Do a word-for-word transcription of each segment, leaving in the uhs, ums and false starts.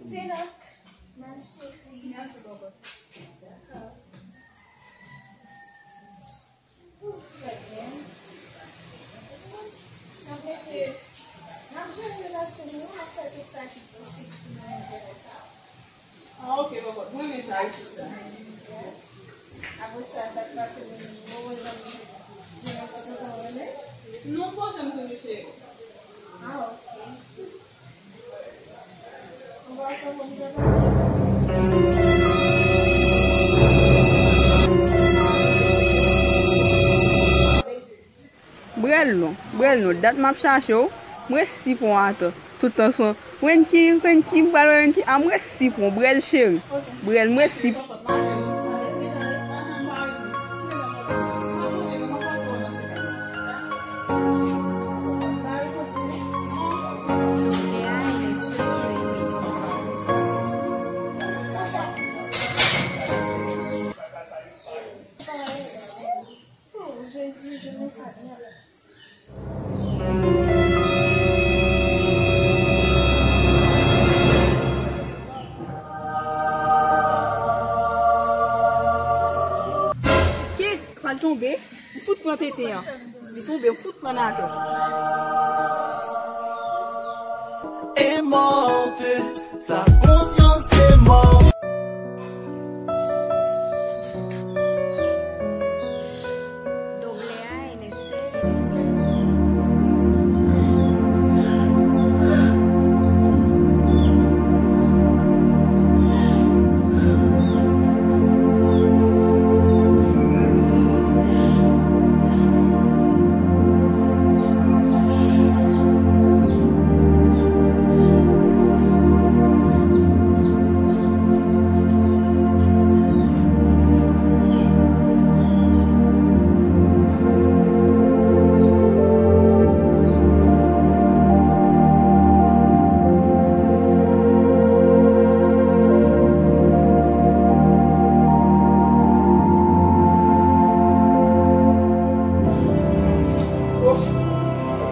Ti lòk, ma chérie. Mèsi, bòbòt. Dakò. Trè byen. N ap mete, n ap jere relasyon nou, n ap fè tout sa ki posib pou nou jere sa. Ah, ok, bòbòt. Mwen renmen sa, wi, sista. Yes. Apre sa, sa k pase, nou, nou, nou, nou, nou, nou, non, poze m tou, cheri. Ah, ok. Brel non, brel non, dat m ap chache w, m resi pran w atò. Tout tan son, Wenki, Wenki, m pral wè Wenki, a m resi pran w, brel cheri, brel, m resi. Kit, pral tonbe, m fout pran tenten an. Li tonbe, m fout pran atè. Est morte, sa conscience est morte. Doble A N S. Ouf!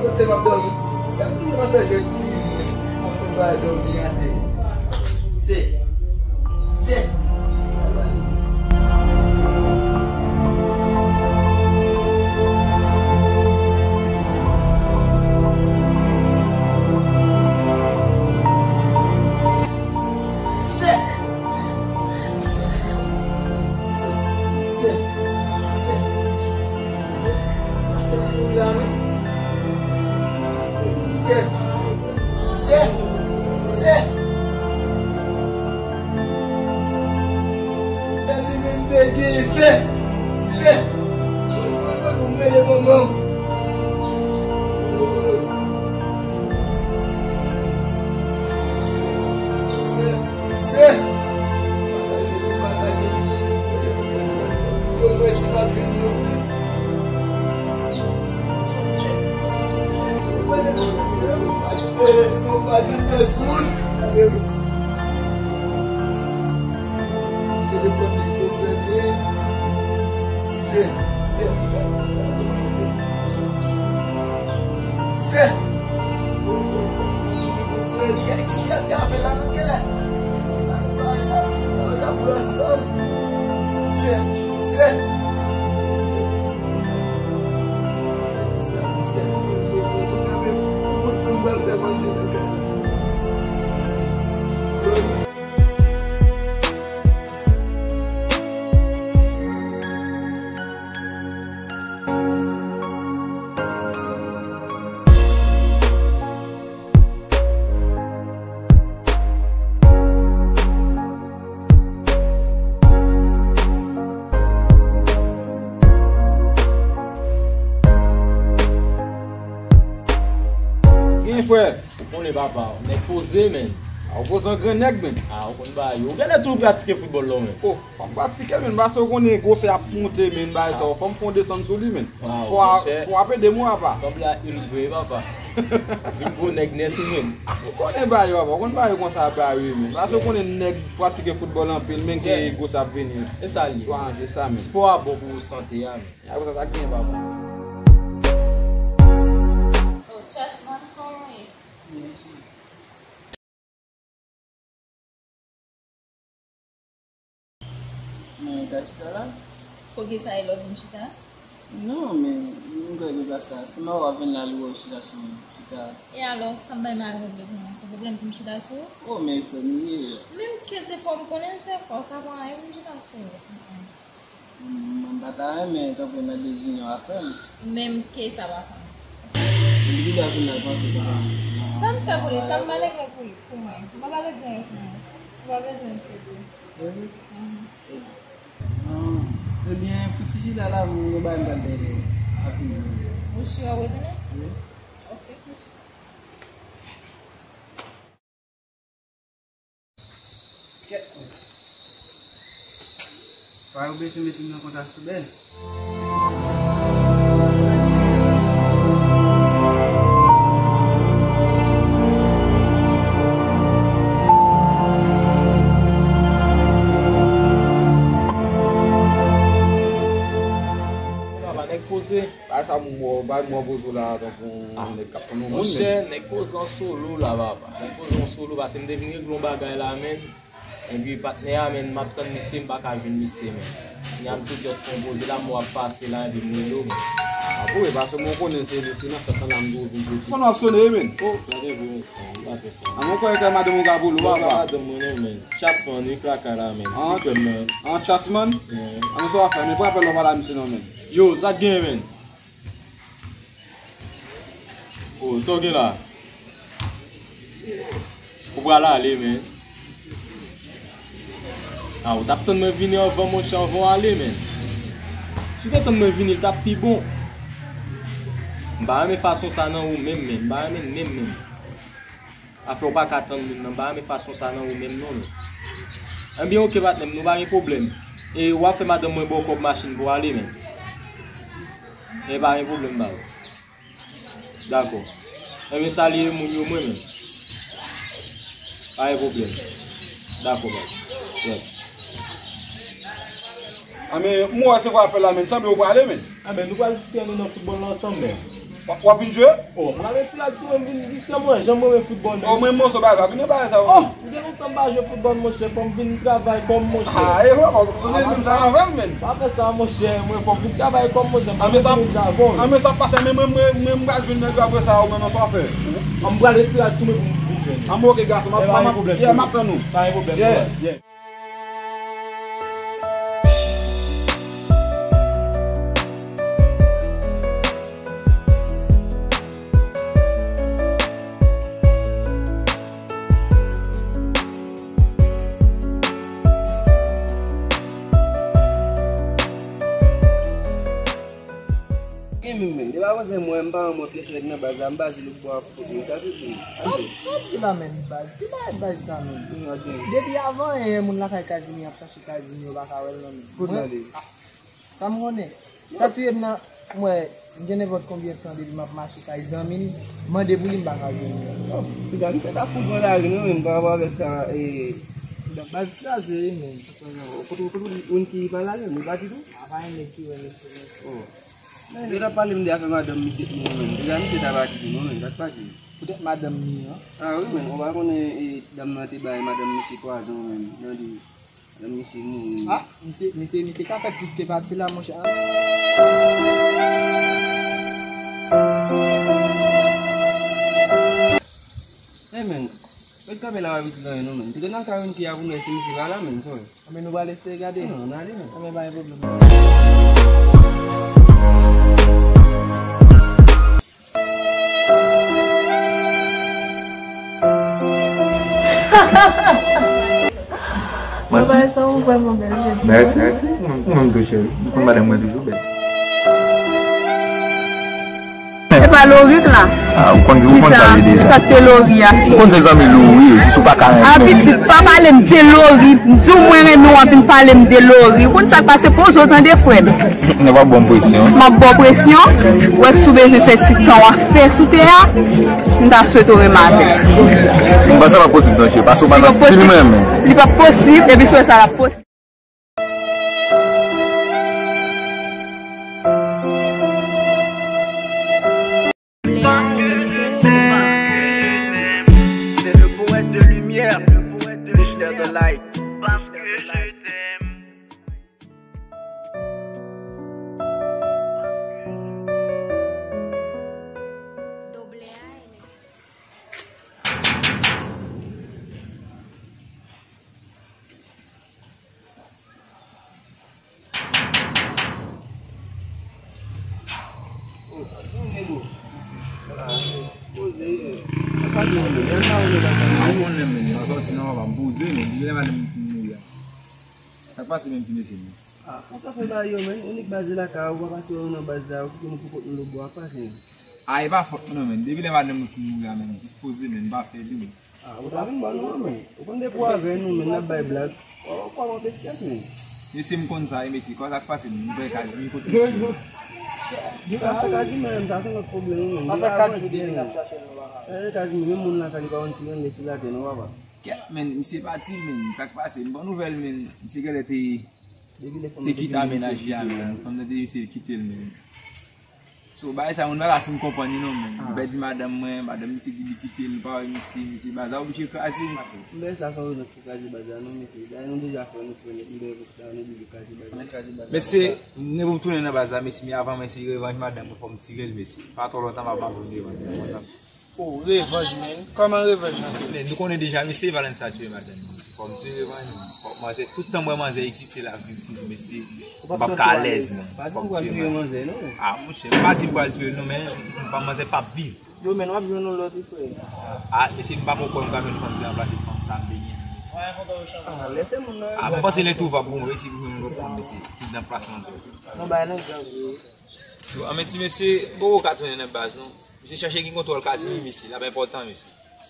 Kot se m ap dòmi? Sa m toujou nan fè jwèt timoun anvan m al dòmi atè? Se, se, se. Se, se, se, se moun la, non. Se, se, se. Se li menm te gen, se, se. Mwen, mwen, mwen, mwen, mwen, mwen. Se, se. Se. Pataje, pataje. Yo mwen si pa vin nou. Pataje, pataje, moun. Telefòn li pou fèmen. Se, se. Se. Gen ti fi ap gade la nan kenè. Ann bay la. Ann ka pran san. Se, se. Se, se. Pou bout moun pral fè manje nan kenè. Gen frè. Ou konnen papa, nèg poze, men. A, ou poze an gran nèg, men. A, ou konn bagay yo. Ou genlè tou pratike foutbòl la, men. O, fò m pratike, men, paske ou konnen gwosè ap monte, men, bagay sa, fò m fè yon desann sou li, men. Spò a, spò a ap ede m, papa. Sanble a Hulk vre, papa. Vin gwo nèg nèt, wi, men. Ou konnen bagay yo, papa. Ou konn bagay yo konsa, bagay yo, men. Paske ou konnen nèg pratike foutbòl anpil, men, ke gwosè ap vini. E sa l ye. Bon, se sa, men. Spò a bon pou sante a, men. Apre sa, sa k genyen, papa? Oh, chèz mwen, kòman ye? Chita la? Poukisa e lè w vin chita? Non, men m kwè gen plas la. Si m pa wè w ap vin la, li wè w chita sou chita. E alò, sa m bay mal regle pou mwen? Se yon pwoblèm pou m chita sou ou? Oh, men frè m ye. Menm ke se fò m konnen l se fò, sa pa anyen pou m chita sou ou. M pa ta renmen tankou nan dezinyon afè m. Menm ke sa pa fè m. Li deja vin la panse pa. Sa m fè pou li, sa m pa regle pou li, pou mwen. M pa regle pou mwen. Ou pa bezwen fè sa. Mhm. Ah, ebyen, fouti chita la pou yon bagay m pral dèyè. Ap vini. Ou si w ap retounen? Wi. Ok, fouti. Kèt, men. Fwa yo bezwen mete m nan kontak sou bèl. Papa, nèg poze. Bagay sa m wè, bagay m wè poze w la tankou yon nèg k ap tann yon moun, monchè, men. Nèg poze an solo la, papa. Nèg poze an solo, paske m te vin regle yon bagay la, men. Epi patnè a, men, m ap tann misye, m pa ka jwenn misye, men. Kounye a m tou just fè yon poze la, m wè w ap pase la, epi m rele w, men. A, pou e, paske mwen konnen se, se nan sant lan la m di w vin jodi. Konn w ap sone, men. Oh, gade vre, men, sa, m pa fè sa. A, mwen kwè ke madanm ou ka vole w, papa. Madanm mwen, non, men. Chasman, wi, plaka la, men. Ti frè m nan. An Chasman? An, men sa w ap fè, men pran apèl la, w pale a misye non, men. Yo, sa k gen, men? Oh, sa w gen la? Ou pral ale, men. A, ou t ap tann mwen vini anvan, monchè, anvan w ale, men. Si w te tann mwen vini, l t ap pi bon. M pa renmen fason sa nan ou menm, men. M pa renmen menm, menm. Afè w pa ka tann moun nan, m pa renmen fason sa nan ou menm, non, men. Ebyen, ok, patnè m, nou pa gen pwoblèm. E w ap fè madanm mwen ba w kòb machin pou w ale, men. E pa gen pwoblèm, baz. Dakò. Ebyen, salye moun yo mwen menm. Pa gen pwoblèm. Dakò, baz. Yep. A, men, m wè se kwa apèl la, men, sanble ou prale, men. A, men, nou pral distrè nou nan foutbòl la ansanm, men. W ap, w ap vin jwe? Oh, m pral retire l sou mwen, m vin distrè mwen, jan m renmen foutbòl, men. Oh, mwen, m moso bagay, vin nan bagay sa, oh. Ou gen lontan m pa jwe foutbòl, monchè, fò m vin travay kò m, monchè. Ah, e, wè, bon, sonje menm sa avè m, men. Pa fè sa, monchè, mwen, fò m vin travay kò m, monchè, fò m vin travay. Ah, men sa pase, men mwen, mwen, mwen, m pral jwenn nèg yo apre sa, ou menm, sa w ap fè? An, m pral retire l sou mwen pou m vin jwenn. An, men ok, gason, m ap, m ap, yeah, m ap tann ou. Pa gen pwoblèm, yeah. Gen menm, menm. Depi avanse mwen, m pa wè mwen pyès nèg nan baz la, m baze lòt bò a pou kote yo, sa vle di. Sa, sa w di la menm baz? Ki bagay baz sa menm? Depi avan, eh, moun lakay Kazimi ap chache Kazimi, yo pa ka wè l non menm. Kote l ale? Sa m konnen. Sa touye m nan, m wè, m gen nenpòt konbyen tan depi m ap mache kay zanmi m, mande pou li, m pa ka jwenn li. Oh, piga, misye ta fout nan lari, non, menm, pa rapò avèk sa, e. Baz kraze, wi, menm. Kote, kote, kote moun ki pale la, menm, li pa di tou? A, pa yon nèg ki wè mesye, non. Oh. Men, yo t ap pale m de afè madanm misye pou mwen, menm. Piga, misye ta pa di tou, non, menm, sa k pase? Poutèt madanm li an. A, wi, menm, ou pa konnen, e, ti dam nan te bay madanm misye pwazon, menm, nan li. Menm misye mouri. Ah, misye, misye, misye ka fè plis ke pati la, monchè. Hey, men, ret kanpe la, w ap isi nan non, men. Te gen nan karanti a pou nou si misye pa la, men, sorry. Men nou pral eseye gade. Non, nan, ale, men. Men pa gen pwoblèm. Manti. Papa, sa ou vrèman bèl jodi. Mèsi, mèsi. Ou menm, ou menm tou, cheri. Ou konn madanm mwen toujou bèl. Se pa Lori la. Ah, ou konn, ou konn sa li deja. Sa te Lori a. Ou konn se zanmi Lori, si sou pa ka renmen. Ah, pitit, pa pale m de Lori. M di w mwen renmen w anpil, pale m de Lori. Ou konn sa k pase, poze w tande, frè m. Nan w ap ban m presyon. M ap ba w presyon. Ou wè si w bezwen fè ti tan w ap fè sou tè a, m ta swete w renmen avè m. M panse l p ap posib non, cheri, paske w pa nan stil mwen. Li p ap posib, epi si w wè sa l ap posib. C'est le poète de lumière, Michel de Light. Sa k pase menm, men sa ou menm, sa ou menm. Mwen konnen, men, mwen sòti nan anba, m poze, men, depi lè madanm mwen fin mouri a. Sa k pase menm, ti mesye, men? Ah, konsa fè bagay yo, men. Ou nik baze lakay ou, pa pase yo nan baz la, ou kite nou pou kont nou lòtbò, sa k pase, men? Ah, e pa fòt mwen, non, men. Depi lè madanm mwen fin mouri a, men, jis poze, men, m pa fè li, men. Ah, ou ta vin ba nou, men. Ou konn depi w avè nou, men, n ap bay blag. Ou pa wè strès, men. Mesye, m konn sa, wi, mesye. Kòman sa k pase, men? M fè Kazimi kote, mesye. Depi afè Kazimi menm, sa se lòt pwoblèm, men. Afè Kazimi, depi n ap chache nou, papa. Afè Kazimi, menm moun lakay li pa konn si renmen sou latè, non, papa. Kèt, men, misye pati, men. Sa k pase? M pran nouvèl, men. Misye genlè te, te kite amenaj li a, men. Fanm nan te eseye kite l, men. So, bagay sa, moun pa ka fin konprann li non, men. M pèdi madanm mwen, madanm misye di li kite m, pa wè misye, misye, baz la oblije kraze, mesye. Bagay sa fè rezon pou kraze baz la non, mesye. Dayè nou deja fè, nou fè, nou fè, nou oblije kraze baz la. Mesye, mwen pou m tounen nan baz la, mesye, men avan, mesye, revanj madanm mwen, fò m tire l, mesye. Pa twò lontan, m ap, m ap jwenn revanj mwen. Oh, revanj, men. Kòman revanj lan? Men, nou konnen deja, mesye, Valensa tiye madanm mwen, mesye. Fò m tire revanj mwen. Fò manzè, tout tan mwen manzè egziste, l ap viv toujou, mesye. M p ap ka alèz, mwen. Fò m tire manzè. Ah, monchè, m pa di m pral tire l non, men m pa, manzè p ap viv. Yo, men w ap jwenn yon lòt wi, frè. Ah, mesye, m pa poko kwè m ka jwenn fanm ki ranplase fanm sa m te gen an, mesye. Ah, lèse moun nan. Ah, mwen panse l entwouvab pou mwen resi pou jwenn yon lòt fanm, mesye, ki nan plas manzè. Yon bagay nan gang, wi. So, anmè ti mesye, m poko ka tounen nan baz non. Misye chache gen kontwòl Kazimi, mesye, l ap enpòtan, mesye.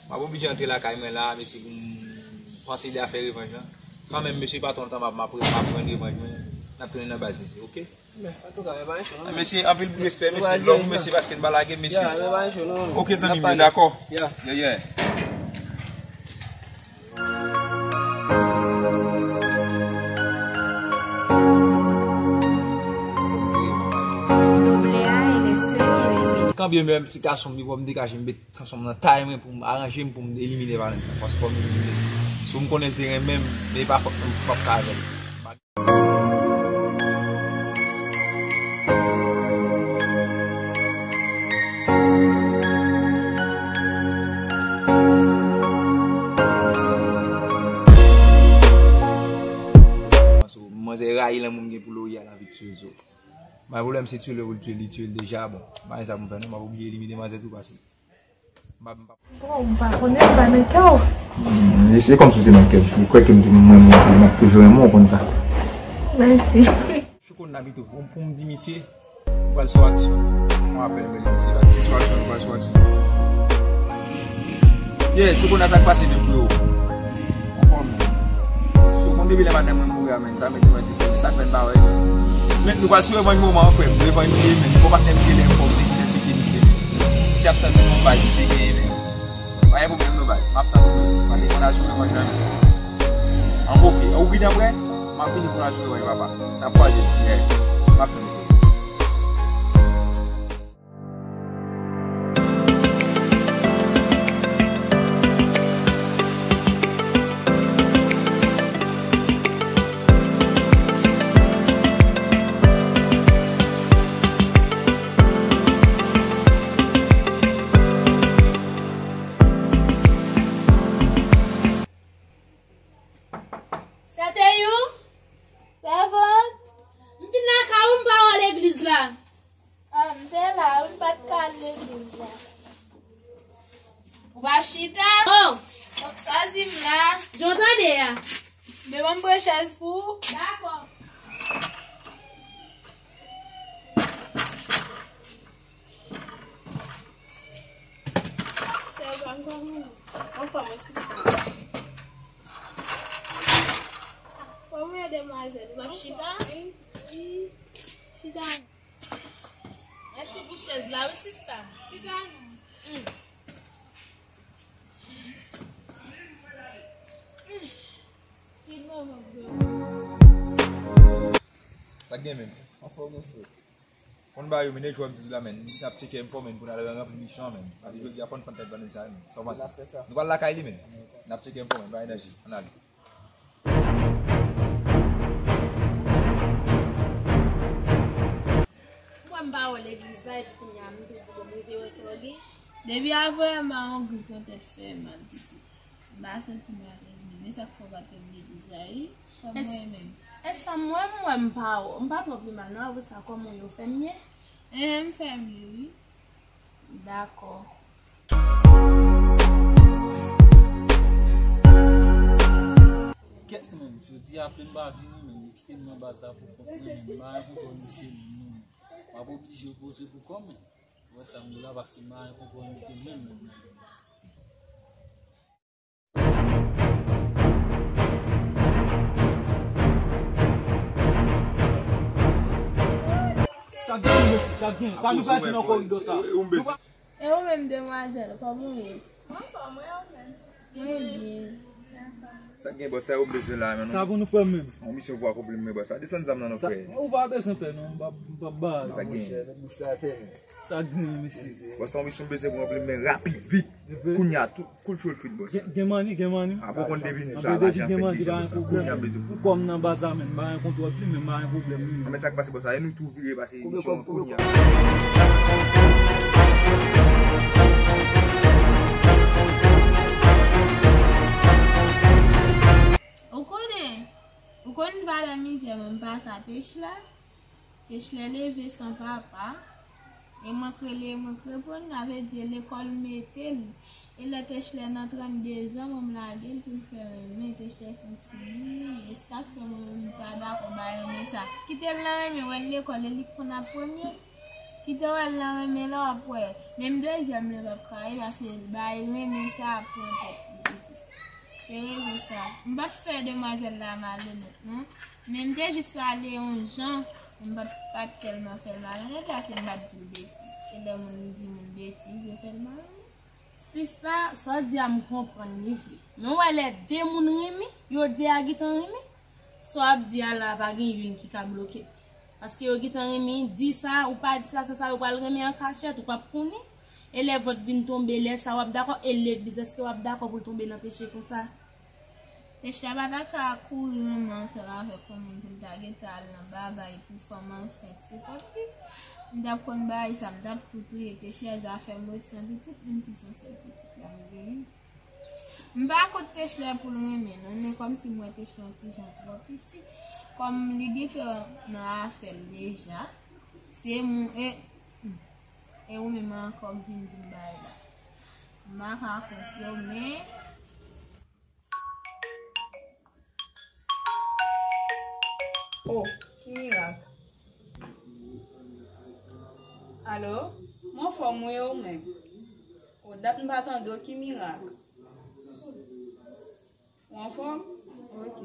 M ap oblije antre lakay mwen la, mesye, pou m panse de afè revanj lan. Kanmenm, mesye, pa twò lontan, m ap, m ap, m ap pran revanj mwen. N ap tounen nan baz, mesye, oke? Men, antouka, men pa enchon, non. Mesye, anpil respè, mesye. Love, mesye, paske n pa lage, mesye. Ya, men pa enchon, non. Oke, zanmi m yo, dakò? Ya. Yeah, yeah. Kanbyen menm ti gason m li wè m degaje m met kanson m nan tay mwen pou m aranje m pou m elimine Valensa. Paske fò m elimine l. Si m konnen l te renmen m, men e pa fòt mwen, m p ap ka avè l. Manzè rayi lanmou m gen pou Loria nan vi de Sozo. Bay pwoblèm se tye l pou l tye l, li tye l deja, bon. M pa gen sa pou m fè non, m ap oblije elimine manzè tou paske m pa, m pa. Bon, m pa konnen, m pa nan kè w. Hmm, e se kòmsi w te nan kè m. Ou kwè ke m, mwen, mwen, m ap toujou renmen w, ou konn sa. Mèsi. Choukoun nan pito, pou, pou m di misye, ou pral sou aksyon. Mwen apèl mwen li misye, paske sou aksyon, ou pral sou aksyon. Yeah, Choukoun nan sa k pase menm, freo? Anfòm. So, konn depi lè madanm mwen mouri a, men, sa mete mwen triste, men sa k fè n pa wè. Men, nou pral sou revanj moman an, frè m. Revanj nou ye, men. Fò patnè m te lè fò m te kite tcheke misye. Misye ap tann nou nan baz, misye genyen, men. Pa gen pwoblèm, non, baz. M ap tann nou, men. Paske fò n al sou revanj la, men. An, oke. Ou gentan prè? M ap vini pou n al sou revanj, papa. N ap kwaze, yeah. M ap tann nou. Sa te yon? Sèvant? M vin lakay ou, m pa wè w legliz la. Ah, m te la, wi, m pa t ka al legliz la. Ou p ap chita? Oh! Sa w di m la? Jan w tande a? Men ban m pran chèz pou ou. Dakò. Sèvant, kòman w ye? Anfòm, wi, sista. Kòman w ye, demwazèl? Ou p ap chita? Chita. Mèsi pou chèz la, wi, sista. Chita non. Mm. Mm. Sa k gen menm? Anfòm, anfòm. Konn ba yo, men, jwè m di la, men. N ap tcheke enfo, men, pou n al ranpli misyon an, men. Paske jodi a fò n fann tèt Vanessa, men. Sa w panse? Nou pral lakay li, men. N ap tcheke enfo, men. Bay enèji. Ann ale. M kwè m pa wè w legliz la, epi kounye a m tou di bon, m rive wè sa w gen. Depi avanyè m a yon gwoup yon tèt fè mal pitit. M pa santi m alèz menm. E sa k fè w pa t wè m legliz la, wi? Kòm mwen menm. E sa m wè, m wè m pa wè w. M pa twò pi mal non, apre sa kòman w ye, w fè m byen? Enhen, m fè m byen, wi. Dakò. Kèt menm, jodi a plim pa vini menm, li kite m nan baz la pou kont mwen menm, m pa gen kontwòl misye menm non. M ap oblije poze pou kò m, ou wè sa m di la, paske m pa gen kontwòl misye menm menm non. Sa gen, mesye, sa gen. Sa nou pral di nan koridò sa? E ou menm, demwazèl, kòman w ye? Anfòm, wi, ou menm? Mwen byen. Sa gen, bòs, sa yo bezwen la, men non. Sa pou nou fè menm? Yon misyon pou akonpli, men bòs, sa desann zam nan, non, frè. Ou pa bezwen pè, non, m p ap, m p ap ba. Sa gen. Sa gen, mesye. Bòs, sa yon misyon bezwen pou akonpli, men rapid, vit. Kounye a, tout, kout chou l kwit, bòs. Gen, gen mani, gen mani. Apre w konn devine sa, lajan fèk deja, bòs. Kounye a, m bezwen. Pou kò m nan baz la, men m pa gen kontwòl plim, men m pa gen pwoblèm, non. Anben, sa k pase, bòs, sa, e nou tou vire pase misyon an kounye a. Ou konnen, ou konn valè mizè mwen m pase a Techla. Techlè leve san papa. E mwen k rele, e mwen k reponn, sa vle di e lekòl mete l. E lè Techlè nan trannde zan, mwen m lage l pou l fè renmen. Techlè se yon timoun, e sa k fè mwen menm m pa dakò bay renmen sa. Kite l nan renmen, wè l lekòl, e li k konn ap premye. Kite wè l nan renmen la, w ap wè. Menm dezyèm li p ap ka ye, paske bay renmen sa ap pran tèt li pitit. Se rezon sa. M pa t fè demwazèl la malonèt, non. Men m te jis pale yon jan, m pa t, pa t tèlman fè l malonèt, paske m pa t di l betiz. Se lè moun di moun betiz, yo fè l malonèt. Sista, sa w di a m konprann li vre. Men w wè lè de moun renmen, yo de a gentan renmen, sa w ap di a la pa gen youn ki ka bloke l. Paske yo gentan renmen, di sa, ou pa di sa, se sa yo pral renmen an kachèt, ou p ap konnen. E lè vant vin tonbe, lè sa w ap dakò, e legliz, èske w ap dakò pou l tonbe nan peche konsa? Techlè pa ta ka kouri renmen ansanm avèk yon moun pou l ta gentan al nan bagay pou fanm ansent sou kont li. M t ap konn bagay sa, m t ap tou touye Techlè, zafè m ret san pitit, menm si se yon sèl pitit la m genyen. M pa kont Techlè pou l renmen non, men kòmsi m wè Techlè yon ti jan twò piti, kòm li gentan nan afè l deja, se mou e, e ou menm ankò k vin di m bagay la. M pa ka kont yo, men. Oh, ki mirak. Alo, m anfòm wi, e ou menm? Oh, dat m pa tande w, ki mirak. Ou anfòm? Ok.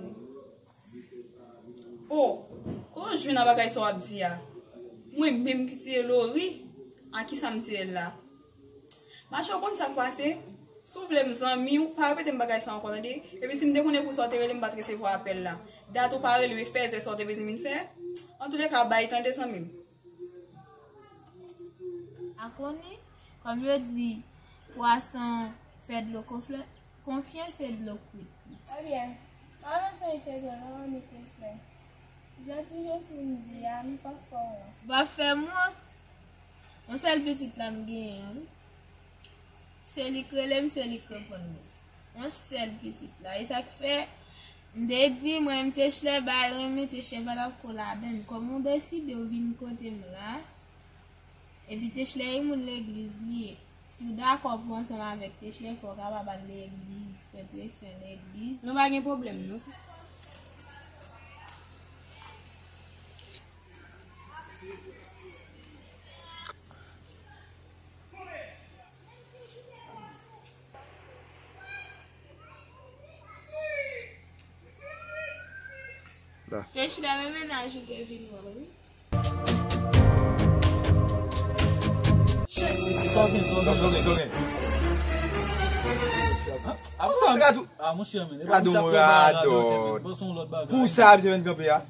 Oh, kote w jwenn a bagay sa w ap di a? Mwen menm ki tiye Lori, a kisa m tiye l la? Mache, w konn sa k pase? Si w vle m zanmi w, pa repete m bagay sa ankò, tande? Epi si m te konnen pou sa w te rele m, m pa t resevwa apèl la. Dat ou pa rele m, e fèzè sa w te bezwen vin fè? Antouleka, bay, tande, zanmi m. Akoni, kòm yo di, pwason fè dlo konfle, konfyans se dlo kwit li. Ebyen, pa bezwen enkyete w non, Techlè. Jan ti Josline di a, nou p ap fè w wont. Ou p ap fè m wont? Yon sèl pitit la m genyen an, wi. Se li k rele m, se li k reponn mwen. Yon sèl pitit la. E sa k fè, m te di, mwen, m Techlè bay renmen, Techlè pa t ap ko ladann. Kòm ou deside w vin kote m la, epi Techlè e moun legliz li ye. Si w dakò pou ansanm avèk Techlè, fò w kapab al legliz, pran direksyon legliz. Nou pa gen pwoblèm, non, sista. Techlè, men mennaj ou te vin wè w, wi. Sa w gen, sa w gen, sa w gen? An? A, sa, a, monchè, men, e pa pou sa, radòt. Pou sa, ap jwenn kanpe a.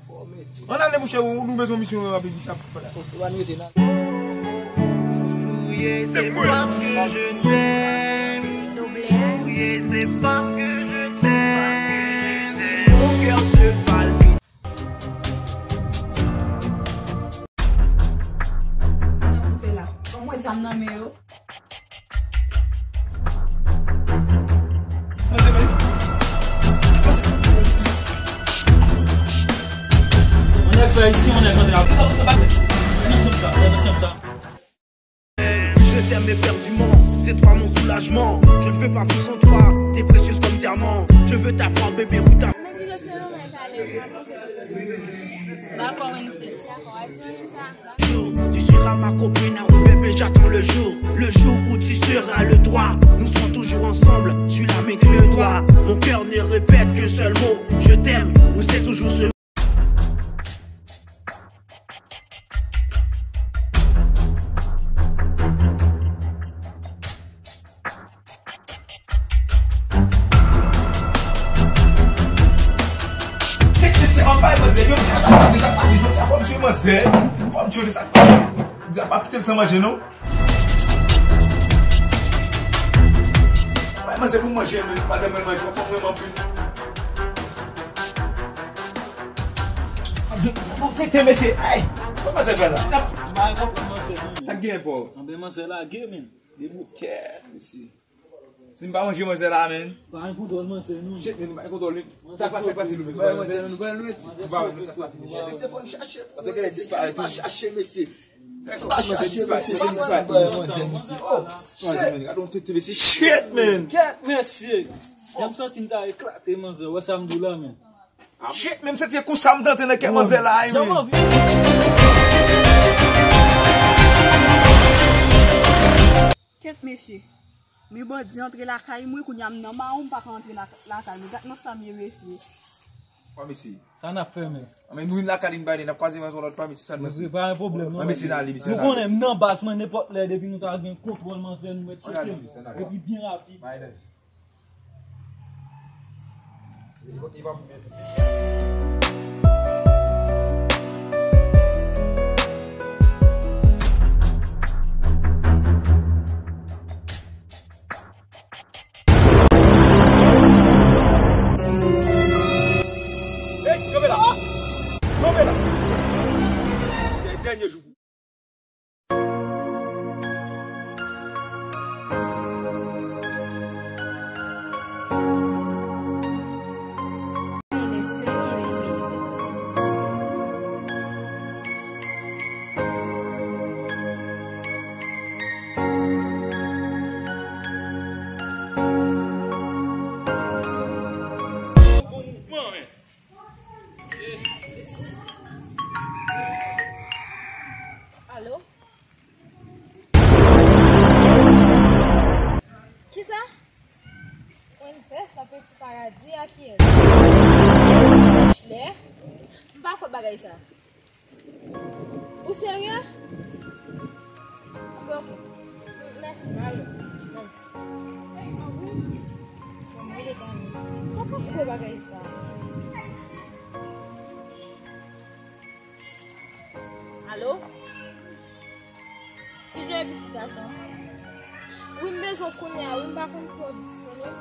Ann ale, monchè, nou bezwen misyon rapid, sa pou fè la. Ou pa nou ete nan. Souriez, c'est parce que je t'aime. Souriez, c'est parce que je t'aime. Si mon cœur se palpite. Sa pou fè la? Ban mwen zam nan men yo. On nèg fè isi, on nèg antre a. Nan chanm sa, nan chanm sa. Je t'aime éperdument, c'est toi mon soulagement. Je ne veux pas vivre sans toi, t'es précieuse comme diamant. Je veux ta foi, bébé, ou ta. Men ti José, Dakò, Wences. Jour, tu seras ma copine, ah oui, bébé, j'attends le jour. Le jour où tu seras le droit. Nous serons toujours ensemble, je suis là, mais tu le dois. Mon cœur ne répète qu'un seul mot, je t'aime. Oui, c'est toujours ce Tèt mesye anba e manzè, yo, sa k pase, sa k pase, yo, sa fò m tchwe manzè, fò m tchwe li, sa k pase. Di a pa kite l san manje, non. Bay manzè pou manje, men, madanm mwen manje, fò mwen anpil. Bon, tete, mesye, ay, kòman sa fè la? Sa k gen fò? Anben manzè lage, men. Debout. Kèt, mesye. Si m pa manje manzè la, men. Pa gen kontwòl manzè, non. Shit, men, pa gen kontwòl, men. Sa k pase, sa k pase, Louis? Bay manzè, non, nou bay manzè. Ou pa wè nou sa k pase, mesye. Mesye, fò n chache. Paske l disparèt, wi. Chache, mesye. Kòman se disparèt, se disparèt. Oh, shit. Gade yon tete, mesye, shit, man. Kèt, mesye. Jan m santi m ta eklate, manzè. Wè sa m di w la, men. Shit, men m santi se konsa m tante nan kè manzè la, wi, men. Kèt, mesye. Men bandi antre lakay mwen, kounye a m nan mawon, m pa ka antre la-, lakay mwen. Gad nan sa m ye, mesye. Wa, mesye. Sa n ap fè, men? Anben, nou vin lakay li, n bay li, n ap kwaze manzè yon lòt fwa, mesye, sa n manzè. Pa gen pwoblèm, non. Anben, mesye, n ale, mesye, n ale. Nou konnen m nan baz mwen, nenpòt lè, depi nou ta gen kontwòl manzè, nou mèt cheke m. Epi byen rapid. Hey, kanpe la! Kanpe la! Se dènye jou. Alo? Kisa? Princess nan Petit Paradis a kiyès? Ashley? M pa kwè bagay sa. Ou serye? Anben, oke. Mèsi, m ale. Sa pa kwè bagay sa. Alo? Ki jan e pitit gason? Wi, m bezwen w kounye a, wi, m pa konn si w ap disponib.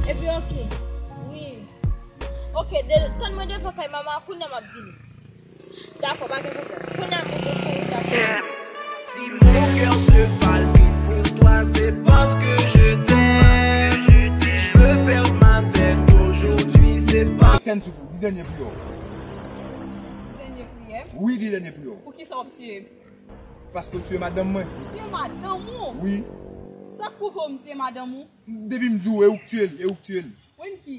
Epi, oke. Wi. Oke, de, tann mwen devan kay mama, kounye a m ap vini. Dakò, pa gen pwoblèm. Kounye a m monte sou wout la. Si mon cœur se palpite pour toi, c'est parce que je t'aime. Si je veux perdre ma tête aujourd'hui, c'est pas. Ten sou pou, di dènye priyè w. Di dènye priyè? Wi, di dènye priyè w. Poukisa w ap tiye m? Paske w tiye madanm mwen. M tiye madanm ou? Wi. Sa k pwouve w m tiye madanm ou? Depi m di w, e ou k tiye l, e ou k tiye l. Winky,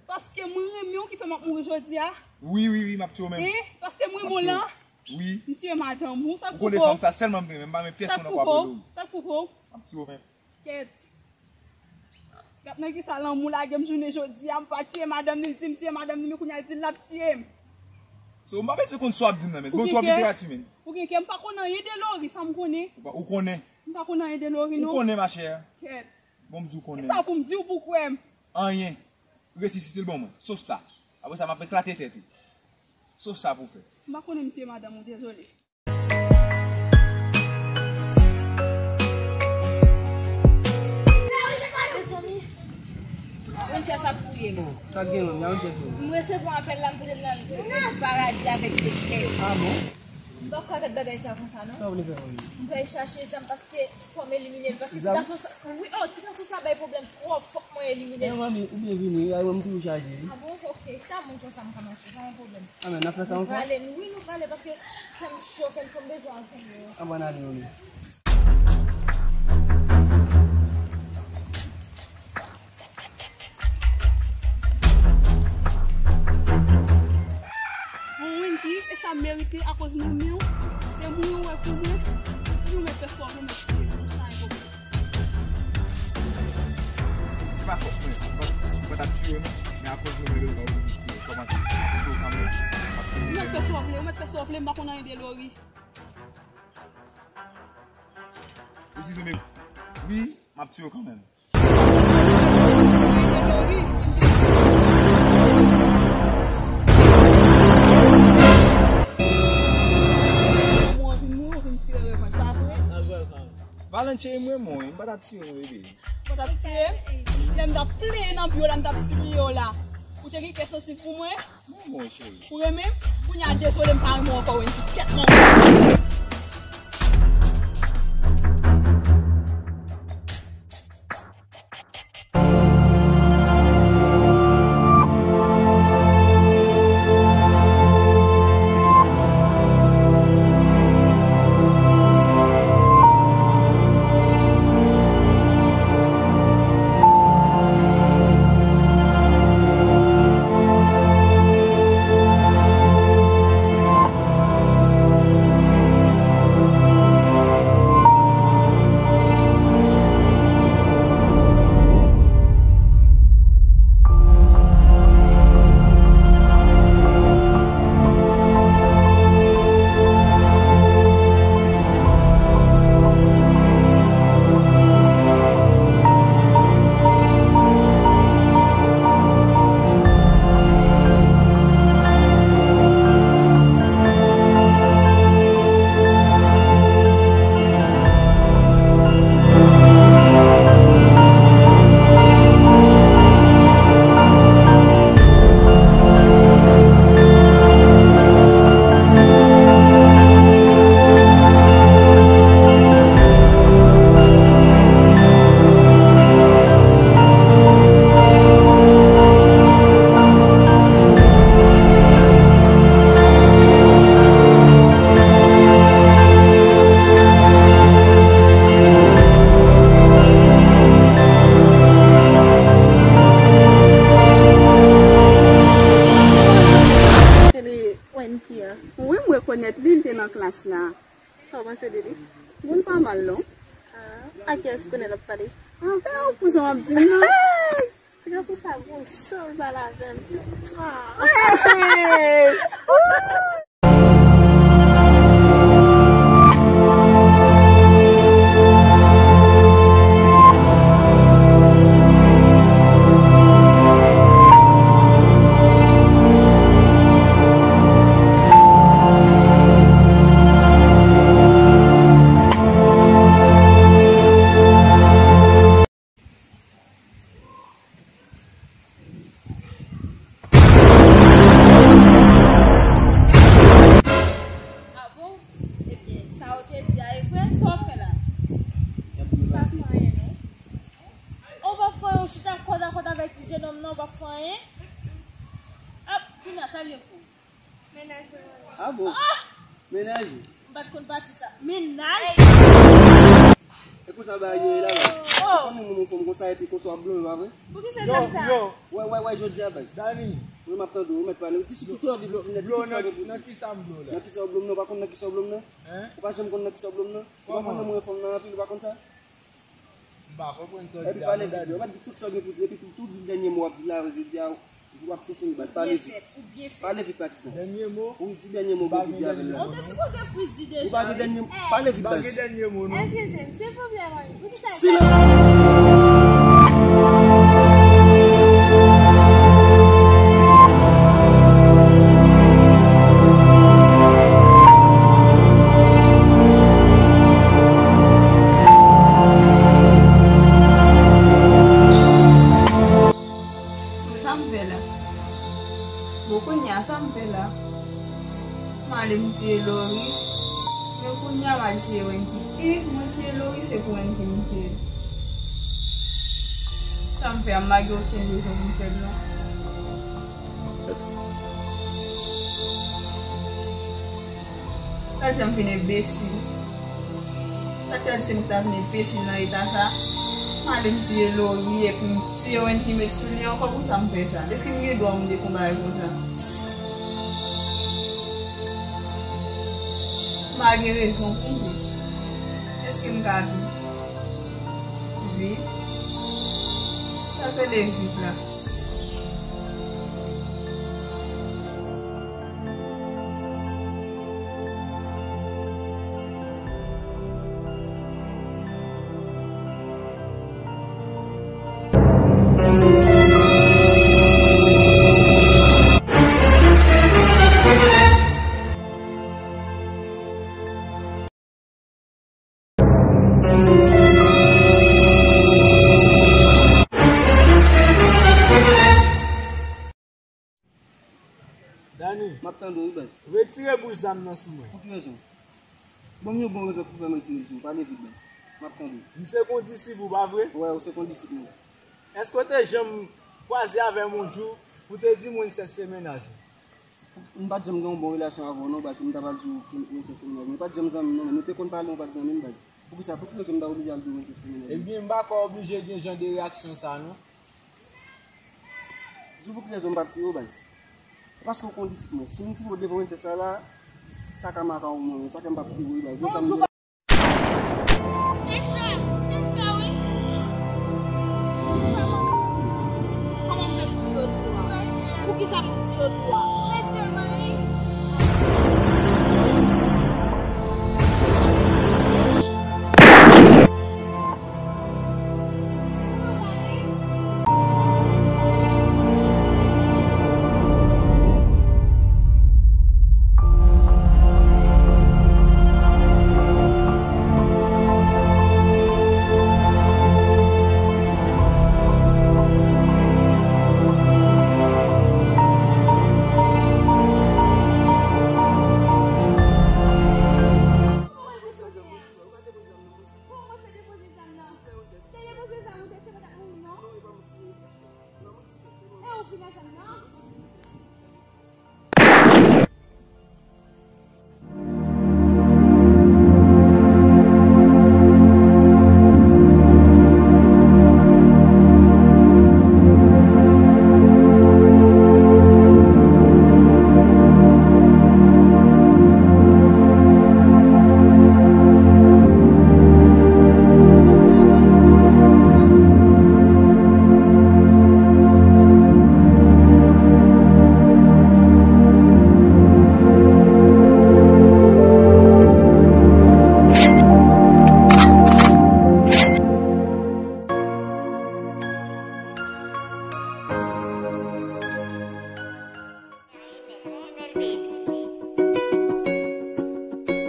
paske mwen renmen w ki fè m ap mouri jodi a? Wi, wi, wi, m ap tiye w menm. Hein? Paske m renmen w lan? Wi. M tiye madanm ou, sa k pwouve w? Ou konnen fanm sa sèlman m renmen, m pa renmen pyès moun ankò apre Lori. Sa k pwouve w? M ap tiye w menm. Kèt. Gad nan kisa lanmou lage m jounen jodi a, m pa tiye madanm ni, l di m tiye madanm ni, men kounye a l di l ap tiye m. So, m pa bezwen konn sa w ap di m nan, men. Bon, twòp literati, men. Ou gen kè, m pa konn anyen de Lori, sa m konnen. Ou pa, ou konnen. M pa konn anyen de Lori, non. Ou konnen, ma chère. Kèt. Bon, m di w konnen. E sa pou m di w pou w kwè m? Anyen. Resisite l ban mwen. Sof sa. Apre sa, m ap eklate tèt ou. Sof sa pou w fè. M pa konnen m tiye madanm ou, dezole. Mezanmi, Princess ap touye m. Sa k gen menm? Y a Princess menm. M resevwa apèl la, m te nan Petit Paradis avèk Ashley. Ah bon? M pa ka fè bagay sa konsa, non. Sa w vle fè, mami? M pral chache zam paske fò m elimine l. Paske ti gason sa, wi, oh, ti gason sa bay pwoblèm twòp. Fòk mwen elimine l. Men, mami, ou byen vini. Ay, mwen, m toujou chaje, wi. Ah bon? Oke. Se a moun konsa m ka mache. Pa gen pwoblèm. Ah, men, n ap fè sa ankò? Nou prale, wi, nou prale paske kè m cho, kè m cho, m bezwen al kenbe yo. Ann ale, mami. Mezanmi, Akoz moun yo, se moun yo wè pou mwen, pou yo mèt fè sa w vle, mèt tiye m, sa e pwoblèm. Se pa fòt mwen, mwen pa, mwen pa t ap tiye w non, men akoz moun yo, yo, yo kòmanse tiye w kanmenm, paske ou mèt fè sa w vle, ou mèt fè sa w vle, m pa konn anyen de Lori. Ou sizonnen m. Wi, m ap tiye w kanmenm. Valentine, mwen, mwen, m pa t ap tiye w, bebe. Ou pa t ap tiye? Lè m t ap plenyen nan byo la, m t ap sipliye w la. Ou te gen kè sansib pou mwen? Non, mon cheri. Ou renmen m? Kounye a, dezole, m pa renmen w ankò, Wendy. Kèt nan. Wendy a. Wi, m rekonèt li, li te nan klas la. Sa w panse de li? Moun pa mal, non. Ah, a kiyès ou konnen l ap pale? Avè w, pou jan w ap di m nan. Hey! Se kankou sa gon chanj pale avè m. Ah. Hey! Ah bon? Ebyen, sa w te di a e vre? Sa w ap fè la? M pa fè anyen, non. Ou p ap fè anyen, ou chita kòdakòd avèk ti jenòm nan, ou p ap fè anyen? Ap, kounye a, sa l ye pou ou? Mennaj mwen. Ah bon? Ah! Mennaj ou? M pa t konn pati sa. Mennaj? E konsa bagay yo ye la, baz. Oh! Ou konn yon moun, yon fanm konsa, epi konsa w ap blome, pa vre? Poukisa w di sa? Wè, wè, wè, jodi a, baz. Dani. Wi, m ap tande w, ou mèt pale. Ou di sou tout lòd, ou di nèt tout sa gen pou di. Nan kisa m blome la? Nan kisa w blome nan? Ou pa konn nan kisa w blome nan? Hein? Ou pa janm konn nan kisa w blome nan? Ou pa konn nan mwen fanm nan anpil, ou pa konn sa? M pa konprann sa w di a, non, Dani. Epi pale vit, yo pa di tout sa w gen pou di, epi tou, tou di dènye mo w ap di la, jodi a, w ap toufe l, baz, pale vit. Ou byen fèt, ou byen fèt. Pale vit, patizan. Dènye mo? Wi, di dènye mo w gen pou di avè l la. Ou te sipoze friz li deja, wi. Ou pa gen dènye mo, pale vit, baz. M pa gen dènye mo, non. Eskize m, silvouplè, mami. Poukisa? Silans! Pou sa m fè la? Bon, kounye a, sa m fè la? M ale m tiye Lori, men kounye a m al tiye Wendy. E mwen tiye Lori, se pou Wendy m tiye l. Sa m fè a, m pa gen okenn rezon pou m fè l, non. Gad jan m vin enbesil. Sa k fè di se m ta vin enbesil nan eta sa? M ale m tiye Lori epi m tiye Wendy met sou li ankò, poukisa m fè sa? Èske m gen dwa m te fè yon bagay konsa? Pa gen rezon pou m viv. Èske m ka viv? Viv? Sa k rele viv la? Dani. M ap tande w, wi, baz. Retire bouch zam nan sou mwen. Pou ki rezon? Ban m yon bon rezon pou fè m retire l sou ou. Pale vit, baz. M ap tande w. M se kondisip ou, pa vre? Wè, ou se kondisip mwen. Èske w te janm kwaze avè m yon jou pou te di m Wences se mennaj ou? M pa t janm gen yon bon relasyon avè w non, baz, pou m ta pral di w ke Wences se mennaj mwen. Nou pa t janm zanmi non, men nou te konn pale, nou pa t zanmi, baz. Poukisa, pou ki rezon m ta oblije al di w Wences se mennaj mwen? Ebyen, m pa ka oblije gen jan de reyaksyon sa a non. Di w pou ki rezon m pa t tire w, baz. Paske w kondisip mwen. Si m tire w devan Wences sa la, sa ka maka w mwen, sa fè m p ap tire w, baz. Bon, sa m di w pa. Kòman m fè m tire w tou a? Poukisa pou m tire w tou a?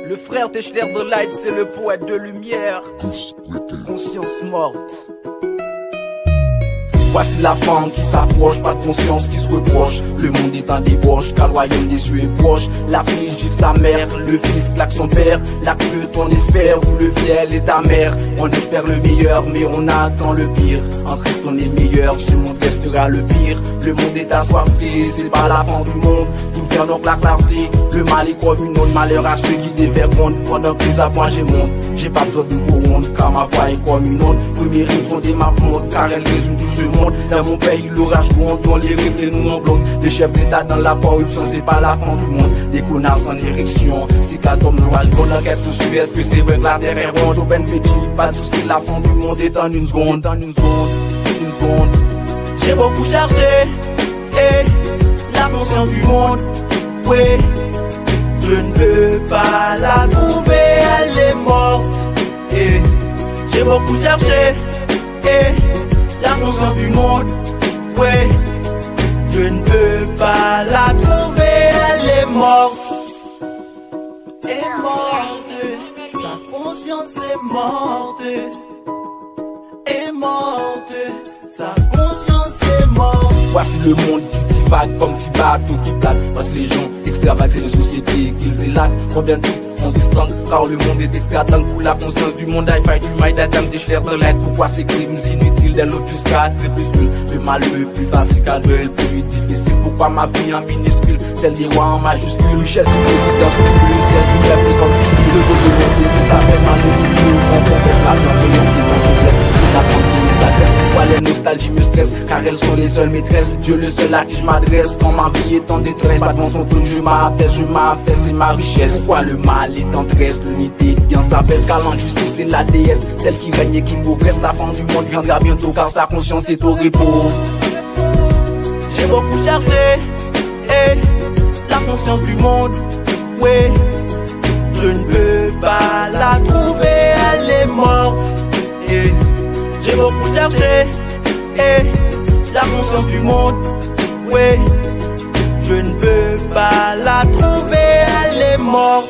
Le frère Techler de Light, c'est le poète de lumière. Conscience morte. Voici la fin qui s'approche, pas de conscience qui se reproche. Le monde est en débauche, car le royaume des cieux est proche. La fille gifle sa mère, le fils plaque son père. La pluie, on espère, où le fiel est amer. On espère le meilleur, mais on attend le pire. En Christ, on est meilleur, ce monde restera le pire. Le monde est assoiffé, c'est pas la fin du monde. Gouvernons que la clarté, le mal est comme une onde, malheur à ceux qui dévergondent. Pendant que les appoints j'ai monte, j'ai pas besoin de couronne, car ma voix est comme une onde. Premier rim son de ma monde, car elle résout tout ce monde. Dans mon pays, l'orage gronde, dont les rêves nous en blonde. Les chefs d'État dans la corruption, c'est pas la fin du monde. Des connards en érection, si qu'à tombe l'orage gronde, l'enquête poursuit, est-ce que c'est vrai que la terre est ronde? Open Fetchi, pas de souci, la fin du monde est en une seconde, en une seconde, une seconde. J'ai beaucoup cherché, et la conscience du monde, oui, je ne peux pas la trouver, elle est morte. Et j'ai beaucoup cherché, et la conscience du monde, oui, je ne peux pas la trouver, elle est morte. Est morte, sa conscience est morte. Est morte, sa conscience est morte. Voici le monde qui se divague comme ti bateau qui plane. Parce que les gens extravagent, c'est une société qu'ils élatent. Combien de on distance, car le monde est extra tendre pour la conscience du monde. I fight with my dad, I'm Techler de Light. Pourquoi ces crimes inutiles, des l'autre jusqu'à crépuscule? Le mal le plus facile, car le plus difficile. Pourquoi ma vie en minuscule? Celle des rois en majuscule, richesse du président, scrupule, celle du peuple est comme figure. Le dos de mon pays s'abaisse malgré tout, je le confesse, la bienveillance est en faiblesse. C'est la faute de mes adverses, pourquoi les nostalgiques J'y me stresse, car elles sont les seules maîtresses. Dieu le seul à qui je m'adresse. Quand ma vie est en détresse, pas de vent sans plume, je m'apaise, je m'affaisse, c'est ma richesse. Pourquoi le mal est en tresse, l'unité devient sa baisse, car l'injustice c'est la déesse, celle qui règne et qui progresse. La fin du monde viendra bientôt, car sa conscience est au repos. J'ai beaucoup cherché, et la conscience du monde, oui, je ne peux pas la trouver, elle est morte. Et j'ai beaucoup cherché, et la conscience du monde, oui, je ne peux pas la trouver, elle est morte.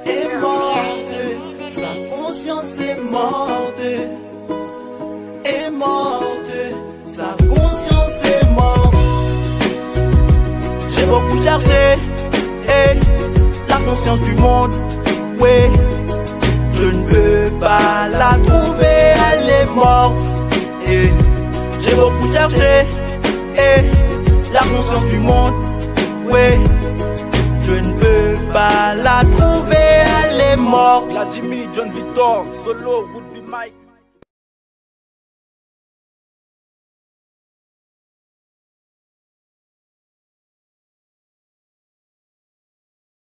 Est morte, sa conscience est morte, est morte, sa conscience est morte. J'ai beaucoup cherché, et la conscience du monde, oui, je ne peux pas la trouver, elle est morte. Et j'ai beaucoup cherché, et la conscience du monde, oui, je ne peux pas la trouver, elle est morte. Vladimir, John Victor, Solo, Woodby Mike.